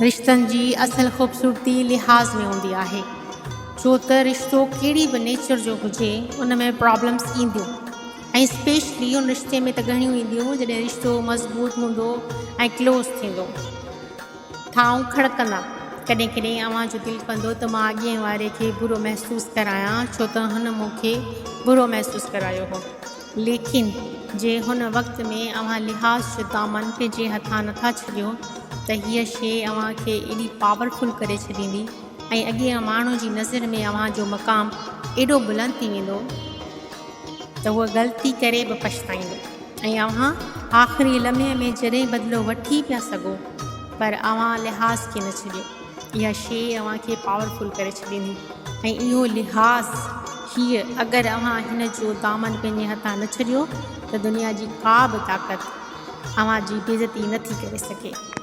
رشتن جي اصل خوبصورتي لحاظ ۾ هوندي آهي. ڇو ته رشتو ڪهڙي به نيچر جو هجي ان ۾ پرابلمس اينديون ۽ اسپيشلي ان رشتي ۾ ته گهڻيون اينديون جڏهن رشتو مضبوط هوندو ۽ ڪلوز ٿيندو. ٿانو کڙڪندا. ڪڏهن ڪڏهن اوهان جو دل ڪندو ته مان اڳئين واري کي برو محسوس ڪرايان ڇو ته هن مون کي برو محسوس ڪرايو هو. ليڪن جي هن وقت ۾ اوهان لحاظ جو دامن پنهنجي هٿان نٿا ڇڏيو ته هيء شيء اوهان کي ايڏي پاورفل ڪري ڇڏيندي ۽ اڳئين ماڻهو جي نظر ۾ اوهان جو مقام ايڏو بلند ٿي ويندو ته هو غلطي ڪري به پڇتائيندو ۽ اوهان آخري لمحي ۾ جڏهن بدلو وٺي پيا سگهو پر اوهان لحاظ کي نه ڇڏيو. اها شيء اوهان کي پاورفل ڪري ڇڏيندي ۽ اهو لحاظ هيء اگر اوهان هن جو دامن پنهنجي هٿان نه ڇڏيو ته دنيا جي ڪا به طاقت اوهان جي بيعزتي نه ٿي ڪري سگهي.